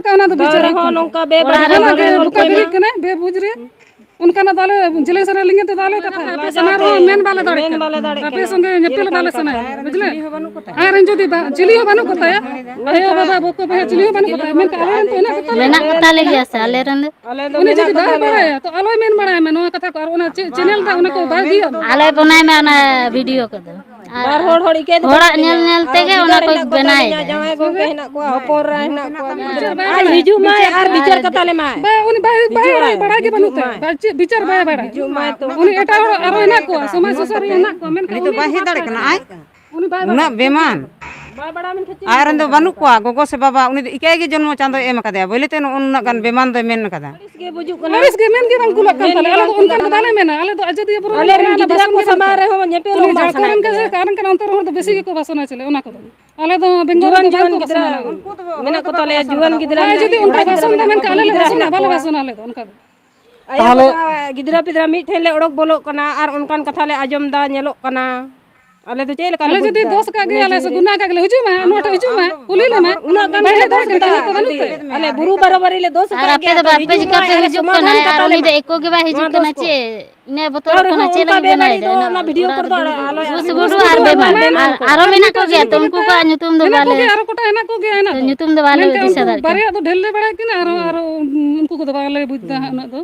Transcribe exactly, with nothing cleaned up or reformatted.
ᱚᱱᱟ ᱫᱚ ᱵᱤᱪᱟᱹᱨ ᱦᱚᱸ ᱱᱚᱝᱠᱟ ᱵᱮᱵᱟᱹᱲᱤᱡ ᱠᱟᱱᱟᱭ, ᱵᱮᱵᱩᱡᱽ ᱨᱮ᱾ ᱚᱱᱠᱟᱱᱟᱜ ᱫᱚ ᱟᱞᱮ ᱡᱮᱞᱮᱧ ᱥᱟᱹᱨᱤ ᱞᱤᱸᱜᱤ ᱛᱮᱫᱚ ᱟᱞᱮ ᱠᱟᱛᱷᱟ, ᱟᱯᱮ ᱥᱟᱢᱟᱝ ᱨᱮᱦᱚᱸ ᱢᱮᱱ ᱵᱟᱞᱮ ᱫᱟᱲᱮᱭᱟᱜ ᱠᱟᱱᱟ᱾ ᱟᱯᱮ ᱥᱚᱸᱜᱮ ᱧᱮᱯᱮᱞ ᱵᱟᱞᱮ ᱥᱟᱱᱟᱭᱟ, ᱵᱩᱡᱷᱟᱹᱣ? ᱟᱨ ᱡᱩᱫᱤ ᱵᱟ-, ᱪᱤᱞᱤ ᱦᱚᱸ ᱵᱟᱹᱱᱩᱜ ᱠᱚᱛᱟᱭᱟ, ᱟᱭᱳ, ᱵᱟᱵᱟ, ᱵᱚᱠᱚ, ᱵᱚᱭᱦᱟ, ᱪᱤᱞᱤ ᱦᱚᱸ ᱵᱟᱹᱱᱩᱜ ᱠᱚᱛᱟᱭᱟ, ᱢᱮᱱᱠᱷᱟᱱ ᱟᱞᱮ ᱨᱮᱱ ᱛᱚ ᱦᱮᱱᱟᱜ ᱠᱚᱛᱟ ᱞᱮ᱾ ᱢᱮᱱᱟᱜ ᱠᱚᱛᱟ ᱞᱮ ᱜᱮᱭᱟ ᱥᱮ ᱟᱞᱮ ᱨᱮᱱ ᱫᱚ᱾ ᱩᱱᱤ ᱡᱩᱫᱤ ᱵᱟᱭ ᱵᱟᱲᱟᱭᱟ, ᱛᱚ ᱟᱞᱚᱭ ᱢᱮᱱ ᱵᱟᱲᱟᱭ ᱢᱮ ᱱᱚᱣᱟ ᱠᱟᱛᱷᱟ ᱠᱚ, ᱟᱨ ᱚᱱᱟ ᱪᱮ-, ᱪᱮᱱᱮᱞ ᱨᱮ ᱚᱱᱟ ᱠᱚ ᱵᱟᱹᱜᱤᱭᱟᱜ ᱢᱮ᱾ ᱟᱞᱮ ᱵᱚᱱᱟᱭ ᱢᱮ ᱚᱱᱟ ᱵᱷᱤᱰᱤᱭᱳ ᱠᱚᱫᱚ᱾ ᱟᱨ ᱵᱟᱨ ᱦᱚᱲ, ᱦᱚᱲ ᱤᱠᱟᱹᱭ ᱫᱚ ᱦᱚᱲᱟᱜ ᱵᱟᱹᱱᱩᱜ ᱧᱮᱞ ᱠᱤᱱᱟ᱾ ᱧᱮᱞ ᱟᱨᱚ ᱛᱮᱜᱮ ᱜᱤᱫᱟᱹᱨ ᱚᱱᱟ ᱠᱚ ᱦᱮᱱᱟᱜ ᱠᱚ ᱵᱮᱱᱟᱣᱮᱫ᱾ ᱛᱟᱹᱞᱤᱧᱟ, ᱡᱟᱶᱟᱭ ᱜᱚᱝᱠᱮ ᱦᱮᱱᱟᱜ ᱠᱚᱣᱟ, ᱦᱚᱯᱚᱱ ᱮᱨᱟ ᱦᱮᱱᱟᱜ ᱠᱚᱣᱟ, ᱵᱤᱪᱟᱹᱨ ᱵᱟᱭ ᱟᱨ ᱵᱟᱲᱟᱭᱟ᱾ ᱦᱤᱡᱩᱜ ᱢᱟᱭ ᱟᱨ ᱵᱤᱪᱟᱹᱨ ᱠᱟᱛᱟ ᱞᱮ ᱢᱟᱭ᱾ ᱵᱟ, ᱩᱱᱤ ᱵᱟᱭ, ᱵᱟᱭ ᱦᱤᱡᱩᱜ ᱢᱟᱭ᱾ ᱵᱟᱲᱟᱭ ᱜᱮ ᱵᱟᱹᱱᱩᱜ ᱛᱟᱭᱟ᱾ ᱦᱤᱡᱩᱜ ᱢᱟᱭ᱾ ᱵᱟ, ᱪᱮᱫ ᱵᱤᱪᱟᱹᱨ ᱵᱟᱭ ᱵᱟᱲᱟᱭᱟ᱾ ᱦᱤᱡᱩᱜ ᱢᱟᱭ ᱛᱚ᱾ ᱩᱱᱤ ᱮᱴᱟᱜ ᱦᱚᱲ ᱟᱨᱚ ᱦᱮᱱᱟᱜ ᱠᱚᱣᱟ, ᱥᱚᱢᱟᱡᱽ ᱥᱩᱥᱟᱹᱨᱤᱭᱟᱹ ᱦᱮᱱᱟᱜ ᱠᱚᱣᱟ, ᱢᱮᱱᱠᱷᱟᱱ ᱩᱱᱤ ᱫᱚ ᱩᱱᱤ ᱵᱟᱭ ᱦᱮᱡ ᱫᱟᱲᱮᱭᱟᱜ ᱠᱟᱱᱟ᱾ ᱟᱡ ᱩᱱᱤ ᱵᱟᱭ ᱩᱱᱟᱹᱜ ᱵᱟᱲᱟᱭᱟ᱾ ᱵᱮᱢᱟᱱ᱾ ᱵᱟᱭ ᱵᱟᱲᱟᱭᱟ ᱢᱮᱱᱠᱷᱟᱱ ᱪᱮᱫ ᱟᱡ ᱨᱮᱱ ᱫᱚ ᱵᱟᱹᱱᱩᱜ ᱠᱚᱣᱟ, ᱜᱚᱜᱚ ᱥᱮ ᱵᱟᱵᱟ, ᱩᱱᱤ ᱫᱚ ᱤᱠᱟᱹᱭ ᱜᱮ ᱡᱚᱱᱢᱚ ᱪᱟᱸᱫᱚᱭ ᱮᱢ ᱟᱠᱟᱫᱮᱭᱟ, ᱵᱚᱞᱮ ᱛᱮ ᱱᱚᱜᱼᱚ ᱱᱩᱱᱟᱹᱜ ᱜᱟᱱ ᱵᱮᱢᱟᱱ ᱫᱚᱭ ᱢᱮᱱ ᱟᱠᱟᱫᱟ᱾ ᱟᱹᱲᱤᱥ ᱜᱮ ᱵᱩᱡᱩᱜ ᱠᱟᱱᱟ᱾ ᱟᱹᱲᱤᱥ ᱜᱮ ᱢᱮᱱ ᱜᱮ ᱵᱟᱝ ᱠᱩᱞᱟᱹᱜ ᱠᱟᱱ ᱢᱮᱱ ᱜᱮ ᱛᱟᱞᱮ, ᱟᱞᱮ ᱵᱟᱝ ᱫᱚ ᱚᱱᱠᱟ ᱫᱚ ᱠᱩᱞᱟᱹᱜ ᱵᱟᱞᱮ ᱠᱟᱱᱟ᱾ ᱢᱮᱱᱟ, ᱟᱞᱮ ᱫᱚ ᱟᱡᱚᱫᱤᱭᱟᱹ ᱵᱩᱨᱩ ᱟᱞᱮ ᱨᱮᱱ ᱵᱟᱥᱚᱱ ᱜᱤᱫᱽᱨᱟᱹ ᱠᱚ ᱜᱮ ᱥᱟᱢᱟᱝ ᱵᱟᱝ᱾ ᱨᱮᱦᱚᱸ ᱧᱮᱯᱮᱞ ᱩᱱᱤ ᱦᱚᱸ ᱵᱟᱝ ᱡᱷᱟᱲᱠᱷᱚᱸᱰ ᱥᱟᱱᱟᱭᱮᱫ ᱨᱮᱱ ᱜᱮ ᱞᱮᱭᱟ᱾ ᱡᱮ ᱠᱟᱨᱚᱱ ᱠᱟᱱᱟ, ᱚᱱᱛᱮ ᱨᱮᱦᱚᱸ ᱫᱚ ᱵᱮᱥᱤ ᱜᱮᱠᱚ ᱵᱟᱥᱚᱱᱟ ᱪᱮᱞᱮ, ᱚᱱᱟ ᱠᱚᱫᱚ᱾ ᱟᱞᱮ ᱫᱚ ᱵᱮᱝᱜᱚᱞ ᱡᱩᱣᱟᱹᱱ ᱨᱮᱱ ᱫᱚ ᱡᱩᱣᱟᱹᱱ ᱵᱟᱝ ᱠᱚ ᱜᱤᱫᱽᱨᱟᱹ ᱵᱟᱥᱚᱱᱟ᱾ ᱢᱮᱱᱟᱜ ᱠᱚ ᱛᱟᱞᱮᱭᱟ, ᱡᱩᱣᱟᱹᱱ ᱜᱤᱫᱽᱨᱟᱹ ᱟᱨ ᱡᱩᱫᱤ ᱢᱮᱱᱟᱜ ᱚᱱᱠᱟ ᱠᱚᱣᱟ, ᱵᱟᱥᱚᱱ ᱫᱚ ᱢᱮᱱᱠᱷᱟᱱ ᱟᱞᱮ ᱞᱮ ᱜᱤᱫᱽᱨᱟᱹ ᱵᱟᱥᱚᱱᱟ, ᱢᱮᱱᱟᱜ ᱵᱟᱞᱮ ᱠᱚᱣᱟ᱾ ᱵᱟᱥᱚᱱᱟ ᱟᱞᱮ ᱫᱚ ᱚᱱᱠᱟ ᱫᱚ᱾ ᱟᱭᱳ ᱛᱟᱦᱚᱞᱮ ᱵᱟᱵᱟ ᱜᱤᱫᱽᱨᱟᱹ ᱯᱤᱫᱽᱨᱟᱹ ᱢᱤᱫ ᱴᱷᱮᱱ ᱞᱮ ᱚᱰᱚᱠ ᱵᱚᱞᱚᱜ ᱠᱟᱱᱟ ᱟᱨ ᱚᱱᱠᱟᱱ ᱠᱟᱛᱷᱟ ᱞᱮ ᱟᱸᱡᱚᱢ ᱫᱟ, ᱧᱮᱞᱚᱜ ᱠᱟᱱᱟ᱾ ᱟᱞᱮ ᱫᱚ ᱪᱮᱫ ᱞᱮᱠᱟ ᱞᱮ ᱟᱞᱮ ᱵᱩᱡᱽ ᱡᱩᱫᱤ ᱫᱟ? ᱫᱚᱥ ᱠᱟᱜ ᱜᱮᱭᱟ, ᱟᱞᱮ ᱥᱮ ᱜᱩᱱᱟᱹ ᱠᱟᱜ ᱜᱮᱞᱮ ᱦᱤᱡᱩᱜ ᱢᱟ, ᱱᱚᱣᱟ ᱴᱷᱮᱱ ᱦᱤᱡᱩᱜ ᱢᱟ, ᱠᱩᱞᱤ ᱞᱮᱢᱟ᱾ ᱩᱱᱟᱹᱜ ᱜᱟᱱ ᱵᱟᱭ ᱦᱮᱡ ᱫᱟᱲᱮᱭᱟᱜ ᱠᱟᱱᱟ, ᱟᱞᱮ ᱵᱩᱨᱩ ᱵᱟᱨᱟᱵᱟᱨᱤ ᱞᱮ ᱫᱚᱥ ᱟᱨ ᱟᱠᱟᱫ ᱟᱯᱮ ᱜᱮᱭᱟ, ᱫᱚ ᱛᱚ ᱵᱟᱯᱮ ᱦᱤᱡᱩᱜ ᱪᱤᱠᱟᱹ ᱢᱟ, ᱯᱮ ᱦᱤᱡᱩᱜ ᱠᱟᱱᱟ? ᱥᱚᱢᱟᱫᱷᱟᱱ ᱟᱨ ᱠᱟᱛᱟ ᱩᱱᱤ ᱞᱮ᱾ ᱫᱚ ᱮᱠᱚ ᱜᱮ ᱵᱟᱭ ᱦᱤᱡᱩᱜ ᱱᱚᱣᱟ ᱠᱟᱱᱟ ᱫᱚᱥ ᱪᱮ? ᱤᱱᱟᱹ ᱵᱚᱛᱚᱨᱚᱜ ᱠᱟᱱᱟ, ᱪᱮᱫ ᱞᱟᱹᱜᱤᱫ ᱵᱮᱱ ᱞᱟᱹᱭ ᱫᱟ? ᱚᱱᱟ ᱵᱷᱤᱰᱤᱭᱳ ᱠᱚᱨᱮ ᱫᱚ ᱟᱞᱚ ᱵᱩᱥ ᱜᱩᱰᱩ ᱟᱨ ᱵᱮᱢᱟᱱ᱾ ᱟᱨ ᱟᱨᱚ ᱢᱮᱱᱟᱜ ᱠᱚᱜᱮᱭᱟ ᱛᱚ, ᱩᱱᱠᱩ ᱠᱚᱣᱟᱜ ᱧᱩᱛᱩᱢ ᱫᱚ ᱢᱮᱱᱟᱜ ᱵᱟᱞᱮ, ᱠᱚᱜᱮᱭᱟ, ᱟᱨᱚ ᱠᱚᱴᱟ ᱦᱮᱱᱟᱜ ᱠᱚᱜᱮᱭᱟ, ᱦᱮᱱᱟᱜ ᱫᱚ᱾ ᱧᱩᱛᱩᱢ ᱫᱚ ᱵᱟᱞᱮ ᱢᱮᱱᱠᱷᱟᱱ ᱫᱤᱥᱟᱹ ᱩᱱᱠᱩ ᱫᱟᱲᱮᱭᱟᱜ ᱠᱟᱱᱟ᱾ ᱵᱟᱨᱭᱟ ᱫᱚ ᱰᱷᱮᱨ ᱞᱮ ᱵᱟᱲᱟᱭ ᱠᱤᱱᱟ, ᱟᱨᱚ, ᱟᱨᱚ ᱩᱱᱠᱩ ᱠᱚᱫᱚ ᱵᱟᱞᱮ ᱵᱩᱡᱽ ᱫᱟ ᱦᱟᱸᱜ ᱩᱱᱟᱹᱜ ᱫᱚ᱾